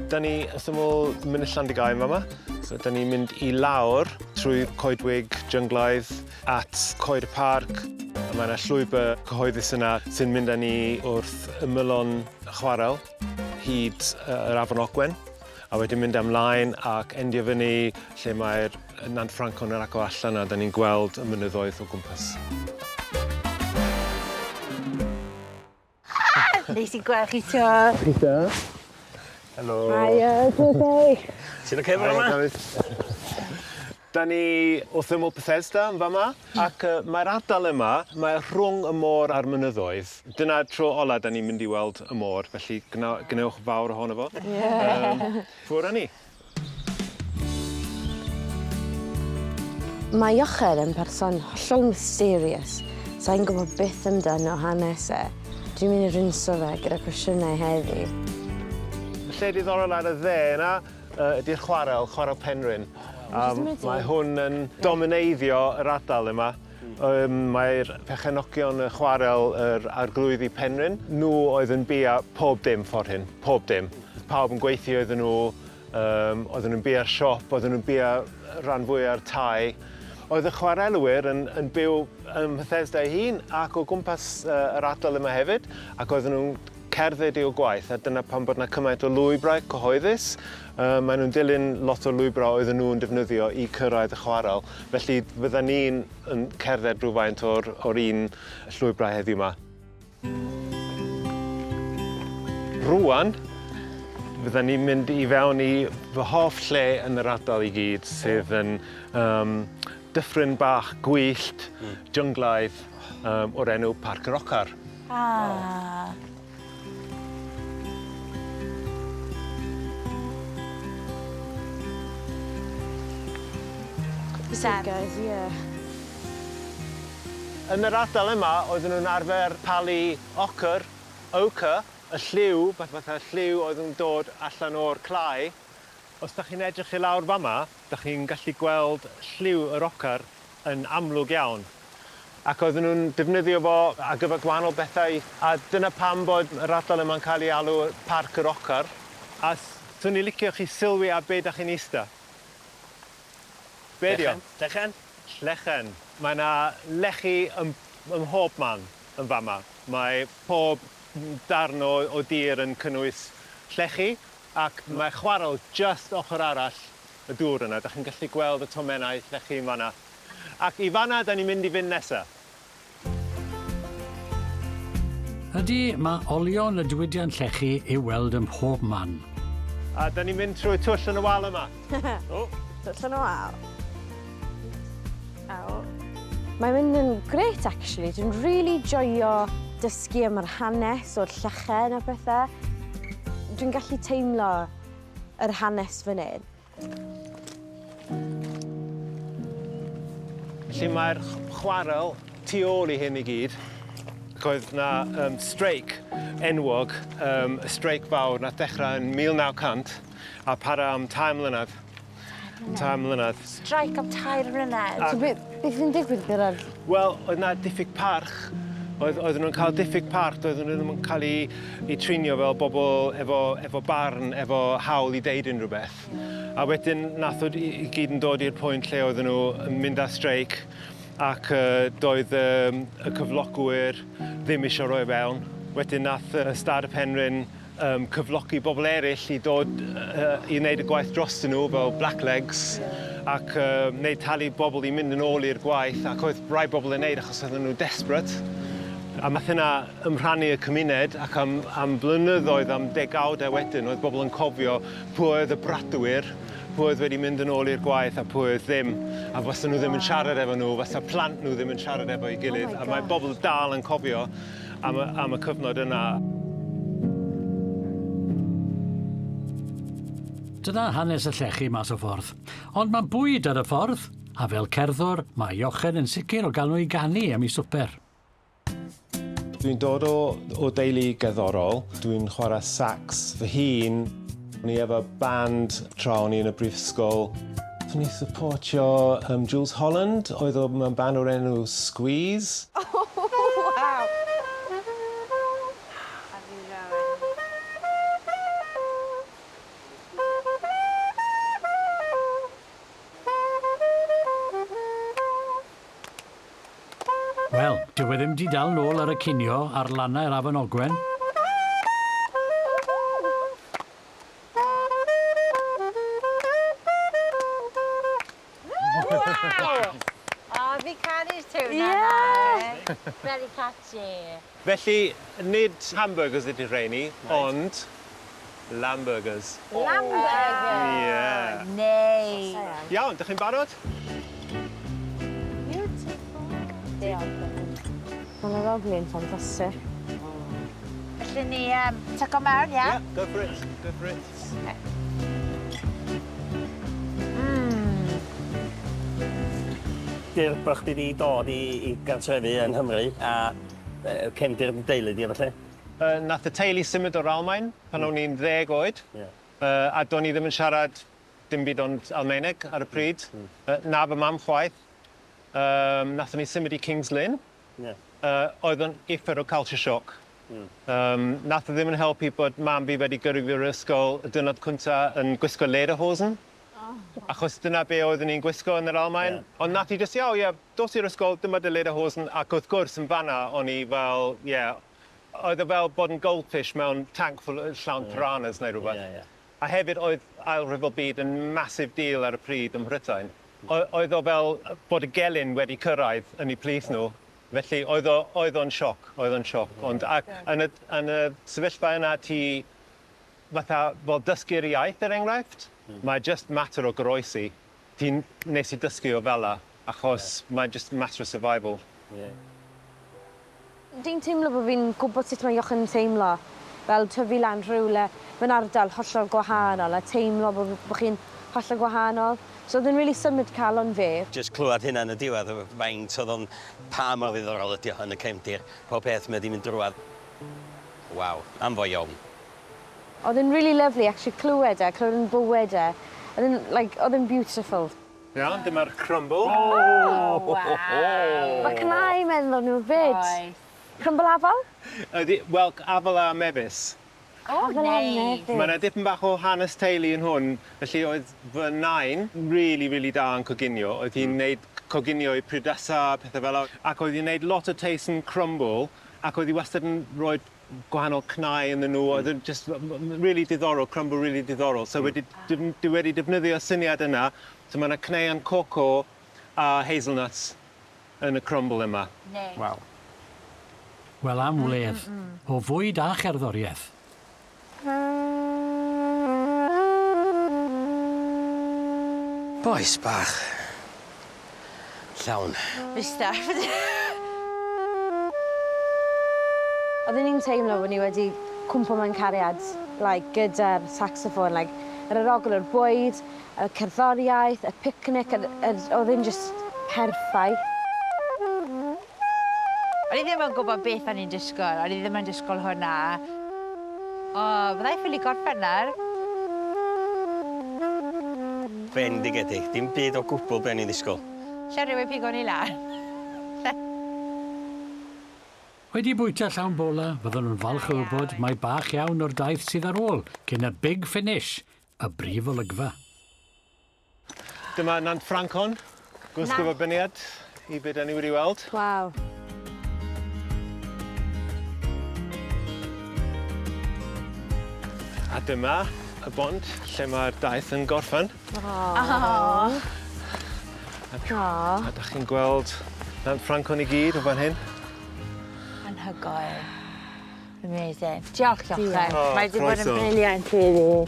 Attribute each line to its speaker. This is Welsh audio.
Speaker 1: Da ni wrth ymyl Mynydd Llandygai yn fama. So da ni'n mynd i lawr trwy coedwig jynglaidd at Coed y Parc. A mae yna llwybr cyhoeddus yna sy'n mynd â ni wrth ymylon chwarel hyd yr Afon Ogwen a wedyn mynd ymlaen ac endio fyny lle mae'r Nant Ffrancon yn agor allan a da ni'n gweld y mynyddoedd o gwmpas.
Speaker 2: Neis i gweld chi 'to.
Speaker 1: Chitha. Helo.
Speaker 2: Hiya, shwmae?
Speaker 3: Ti'n oce bore 'ma?
Speaker 1: Da ni wrth ymyl Bethesda yn fama ac yy mae'r ardal yma, mae rhwng y môr a'r mynyddoedd. Dyna'r tro ola 'dan ni'n mynd i weld y môr, felly gna- gwnewch fawr ohono fo.
Speaker 2: Ie.
Speaker 1: Yym ffwr' â ni.
Speaker 2: Mae Jochen yn person hollol mysterious. Sai'n gwybod byth amdano hanes e. Dwi'n mynd i rinso fe gyda cwestiynau heddi.
Speaker 1: Lle diddorol ar y dde yna yy ydi'r chwarel, Chwarel Penrhyn. A mae hwn yn domineiddio yr ardal yma. Yym mae'r perchenogion y chwarel yr Arglwyddi Penrhyn, nhw oedd yn bia pob dim ffor hyn, pob dim. Pawb yn gweithio iddyn nhw, yym oedden nhw'n bia'r siop, oedden nhw'n bia rhan fwya'r tai. Oedd y chwarelwyr yn yn byw ym Mhethesda ei hun ac o gwmpas yy yr ardal yma hefyd ac oedden nhw'n cerdded i'w gwaith a dyna pam bod 'na cymaint o lwybrau cyhoeddus. Yy maen nhw'n dilyn lot o lwybrau oedden nhw'n defnyddio i cyrraedd y chwarel. Felly fyddan ni'n yn cerdded rhywfaint o'r o'r un llwybrau heddiw 'ma. Rŵan fyddan ni'n mynd i fewn i fy hoff lle yn yr ardal i gyd sydd yn yym dyffryn bach gwyllt, jynglaidd yym o'r enw Parc yr Ocar.
Speaker 2: Ah.
Speaker 4: Sef.
Speaker 2: Guys, yeah.
Speaker 1: Yn yr ardal yma oedden nhw'n arfer palu ocr, ochre, y lliw, fath fatha lliw oedd yn dod allan o'r clai. Os 'dach chi'n edrych i lawr fama, 'dach chi'n gallu gweld lliw yr ocr yn amlwg iawn. Ac oedden nhw'n defnyddio fo ar gyfer gwahanol bethau, a dyna pam bod yr ardal yma'n cael ei alw Parc yr Ocr. A 'swn i'n licio chi sylwi ar be 'dach chi'n ista. Be 'di o?
Speaker 3: Llechen.
Speaker 1: Llechen. Mae 'na lechi ym ym mhob man yn fama. Mae pob darn o o dir yn cynnwys llechi, ac mae chwarel jyst ochr arall y dŵr yna. Dach chi'n gallu gweld y tomennau llechi yn fan'na. Ac i fan'na 'dan ni'n mynd i fynd nesa.
Speaker 5: Ydy, mae olion y diwydiant llechi i'w weld ym mhob man.
Speaker 1: A 'dan ni'n mynd trwy twll yn y wal yma. O!
Speaker 2: Twll yn y wal. Aw. Mae'n mynd yn grêt actually. Dwi'n rili joio dysgu am yr hanes o'r llechen a pethe. Dwi'n gallu teimlo yr hanes fan 'yn.
Speaker 1: Felly mae'r chwarel tu ôl i hyn i gyd. Ac oedd 'na yym streic enwog, yym y streic fawr nath dechra yn 1900 a para am tair mlynedd. Tair mlynedd.
Speaker 4: Streic am tair mlynedd?
Speaker 2: So be' beth sy'n digwydd gyda'r...
Speaker 1: Wel, oedd 'na diffyg parch. Oedd oedden nhw'n cael diffyg parch, doedden nhw ddim yn cael eu eu trinio fel bobl efo efo barn, efo hawl i deud unrhyw beth. A wedyn nath o i i gyd yn dod i'r pwynt lle oedden nhw yn mynd ar streic ac yy doedd yym y cyflogwyr ddim isio rhoi fewn. Wedyn nath yy Stad y Penrhyn yym cyflogi bobl eryll i dod yy i wneud y gwaith drostyn nhw fel blacklegs ac yy wneud talu bobl i mynd yn ôl i'r gwaith ac oedd rai bobl yn neud achos oedden nhw desperate. A nath hynna ymrhannu y cymuned ac am am blynyddoedd am degawde wedyn oedd bobl yn cofio pwy oedd y bradwyr, pwy oedd wedi mynd yn ôl i'r gwaith a pwy oedd ddim. A fysa nhw ddim yn siarad efo nhw, fysa plant nhw ddim yn siarad efo'i gilydd.
Speaker 2: Oh my
Speaker 1: a mae
Speaker 2: gosh.
Speaker 1: bobl dal yn cofio am y am y cyfnod yna.
Speaker 5: Dyna hanes y llechi mas o ffordd. Ond mae bwyd ar y ffordd, a fel cerddor, mae Jochen yn sicr o gael nhw i ganu am ei swper.
Speaker 1: Dwi'n dod o o deulu gerddorol. Dwi'n chwarae sax fy hun. O'n i efo band tra o'n i yn y brifysgol. O'n i supportio um, Jools Holland, oedd o mewn band o'r enw Squeeze.
Speaker 2: Waw!
Speaker 5: Dyw e ddim 'di dal nôl ar y cinio ar lannau'r Afon Ogwen.
Speaker 4: Waw! O, fi caru'r tiwn yna.
Speaker 2: Ie!
Speaker 4: Very catchy.
Speaker 1: Felly, nid hamburgers ydy rheini, ond lamburgers.
Speaker 4: Lamburgers!
Speaker 1: Ie.
Speaker 4: Neis.
Speaker 1: Iawn, dych chi'n barod?
Speaker 2: Beautiful. Diolch. Mae'n aroglu'n ffantastig.
Speaker 4: Felly ni um, tucko mewn, ie?
Speaker 1: Yeah, go for it, go for it.
Speaker 3: Di'r bod chdi 'di dod i i gartrefu yng Nghymru a yy cefndir dy deulu di a ballu.
Speaker 1: Yy nath y teulu symud o'r Almaen pan o'n i'n ddeg oed.
Speaker 3: Ie.
Speaker 1: Yy a do'n i ddim yn siarad dim byd ond Almaeneg ar y pryd. Yy na fy mam chwaith. Yym nathon ni symud i King's Lynn.
Speaker 3: Ie.
Speaker 1: Yy oedd o'n uffar o culture shock. Yym nath o ddim yn helpu bod mam fi wedi gyrru fi i'r ysgol y diwrnod cynta yn gwisgo lederhosen. Achos dyna be oeddwn i'n gwisgo yn yr Almaen.
Speaker 3: Ie.
Speaker 1: Ond nath hi jyst o ie, dos i'r ysgol, dyma dy lederhosen, ac wrth gwrs yn fanna o'n i fel, ie, oedd o fel bod yn goldfish mewn tank full o llawn piranhas neu rhywbeth.
Speaker 3: Ie, ie.
Speaker 1: A hefyd oedd Ail Rhyfel Byd yn massive deal ar y pryd ym Mhrydain. Oedd o fel bod y gelyn wedi cyrraedd yn eu plith nhw. Felly oedd o, oedd o'n sioc, oedd o'n sioc. Ond ac yn y, yn y sefyllfa yna ti fatha fel dysgu'r iaith er enghraifft, mae just mater o goroesi. Ti'n nes i dysgu o fel 'a, achos mae'n just matter of survival.
Speaker 3: Ie.
Speaker 2: Dwi'n teimlo bod fi'n gwybod sut mae Jochen yn teimlo, fel tyfu lan rhywle mewn ardal hollol gwahanol a teimlo bod bo chi'n hollol gwahanol. So oedd e'n really symud calon fi.
Speaker 3: Jyst clywed hynna yn y diwedd, faint oedd o'n pa mor ddiddorol ydi o yn y cefndir, pob peth mae 'di mynd drwadd. Waw, am foi iawn.
Speaker 2: Oedd e'n really lovely actually clywed e, clywed yn bywyd e. Oedd e'n, like, oedd e'n beautiful.
Speaker 1: Iawn, dyma'r crumble.
Speaker 4: Oh, waw.
Speaker 2: Mae cnau meddwl nhw fyd.
Speaker 4: Oes.
Speaker 2: Crumble afal?
Speaker 1: Ydy, wel, afal a mefus.
Speaker 4: O,
Speaker 2: Afal a
Speaker 4: neis.
Speaker 2: mefus.
Speaker 1: Mae yna dipyn bach o hanes teulu yn hwn, felly oedd fy nain really, really da yn coginio. Oedd hi'n neud coginio i prydasa, pethau fel 'a, ac oedd hi'n neud lot o teisen crumble, ac oedd hi wastad yn rhoi gwahanol cnau ynddyn nhw, oedd yn just really diddorol, crumble really diddorol. So wedi, dwi wedi defnyddio'r syniad yna, so mae yna cneuon coco a hazelnuts yn y crumble yma.
Speaker 4: Neis.
Speaker 3: Waw.
Speaker 5: Wel am wledd. O fwyd a cherddoriaeth.
Speaker 3: Bois bach. Llawn.
Speaker 4: Fi stuffed.
Speaker 2: Oedden ni'n teimlo bod ni wedi cwmpo mewn cariad like, gyda'r saxophone, like, yr arogl o'r bwyd, y cerddoriaeth, y picnic, oedd e'n just perffaith.
Speaker 4: O'n i ddim yn gwybod beth o'n i'n disgwyl. O'n i ddim yn disgwyl hwnna. O, byddai ffili gorffen nawr.
Speaker 3: Bendigedig. Dim byd o gwbl be o'n i'n ddisgwyl.
Speaker 4: Lle rhywun pigo ni lan.
Speaker 5: Wedi bwyta llawn bola, fyddwn nhw'n falch o wybod mai bach iawn o'r daith sydd ar ôl cyn y big finish, y brif olygfa.
Speaker 1: Dyma Nant Ffrancon, gwrthgyferbyniad i be da ni wedi weld.
Speaker 2: Waw.
Speaker 1: A dyma y bont lle mae'r daith yn gorffen.
Speaker 2: Aww.
Speaker 1: A da chi'n gweld Nant Ffrancon i gyd o fan hyn.
Speaker 4: Anhygoel. Amazing. Diolch, Jochen.
Speaker 1: O,
Speaker 4: Mae wedi bod yn
Speaker 1: croeso.
Speaker 4: brilliant, really.